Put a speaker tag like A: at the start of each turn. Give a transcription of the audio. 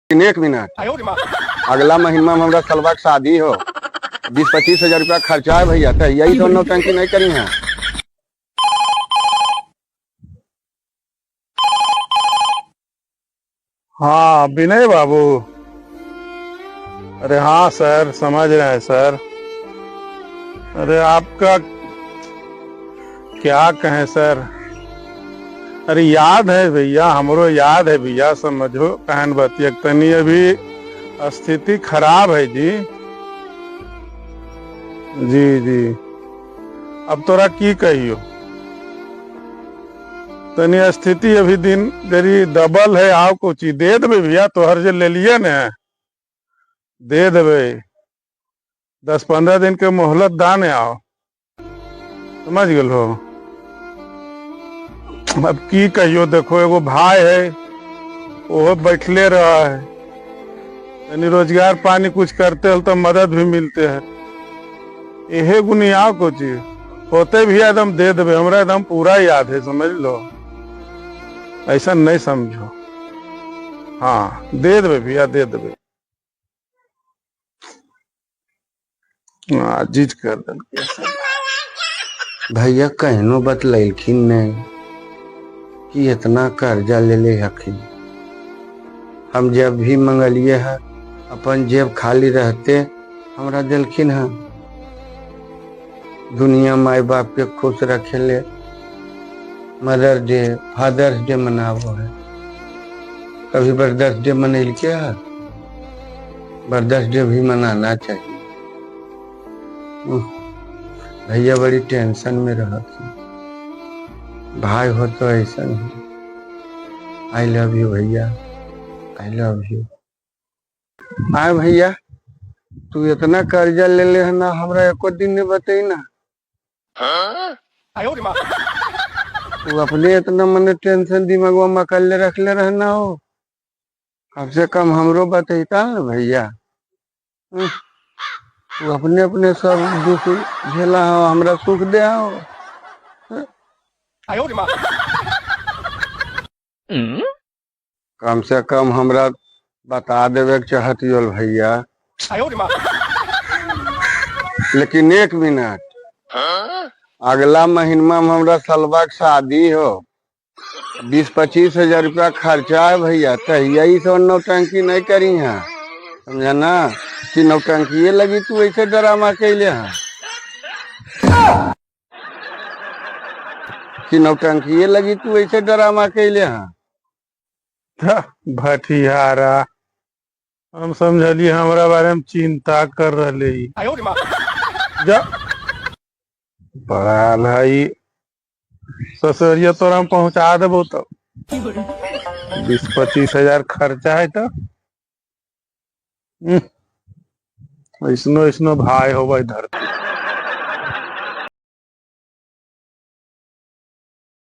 A: एक मिनट, अगला महीना में हमरा सलवा के शादी हो, 20-25 हजार रुपया खर्चा है भैया, तो यही तो नौटंकी नहीं करी है।
B: हाँ विनय बाबू, अरे हाँ सर, समझ रहे हैं सर। अरे आपका क्या कहें सर, अरे याद है भैया, हमरो याद है भैया, समझो कहन बतिया तनी अभी स्थिति खराब है जी। जी जी, अब तोरा की कहियो, तनी स्थिति अभी दिन जरी दबल है। आओ को चीज दे देबे भैया, तोहर जे ले लिए ने दे देबे, 10-15 दिन के मोहलत दाने आओ, समझ गेल हो। अब की कहियो, देखो एगो भाई है, ओहो बैठले रहा है, तनी रोजगार पानी कुछ करते हो तो मदद भी मिलते है। एहे गुनी आओ को चीज होते भी एकदम दे देबे, हमरा एकदम पूरा याद है, समझ लो, ऐसा नहीं समझो। हाँ दे देबे भैया, दे देबे। हाँ जीज कर देलकै।
A: भैया कहनो बतलखिन नहीं कि इतना कर्जा ले ले हखिन। हम जब भी मंगलिए है, अपन जेब खाली रहते हमरा दिलखिन है। दुनिया माई बाप के खुश रखे ले मदर डे, फादर्स डे मनावो है, कभी ब्रदर्स डे मनैलके है? ब्रदर्स डे भी मनाना चाहिए। भैया बड़ी टेंशन में रहत हैं। भाई हो तो ऐसा नहीं। I love you भैया, I love you. आए भैया, तू इतना कर्जा ले ले है ना, हमरा एको दिन नहीं बतई ना। तू अपने इतना मने टेंशन दिमागवा में अकेले रख ले रहना हो, कम से कम हमरो बतैता ना भैया। तू अपने अपने सब दुख झेला हो, हमरा सुख दे हो। कम से कम हमरा बता देवे के चाहती भैया। लेकिन एक मिनट, अगला महीना में हमरा सलवा के शादी हो, 20-25 हजार रुपया खर्चा है भैया, तो यही सब नौटंकी नहीं करी है, समझा ना, कि नौटंकी लगी तू ऐसे ड्रामा कैले है, कि नौटंकी लगी तू ऐसे ड्रामा कैले है।
B: भटियारा, हम समझलिए हमरा बारे में चिंता कर रहे। जा बड़ा भाई, ससुरिया तोरा हम पहुंचा देबो तो 20-25 हजार खर्चा है तो ऐसनो ऐसनो भाई होबै धरती।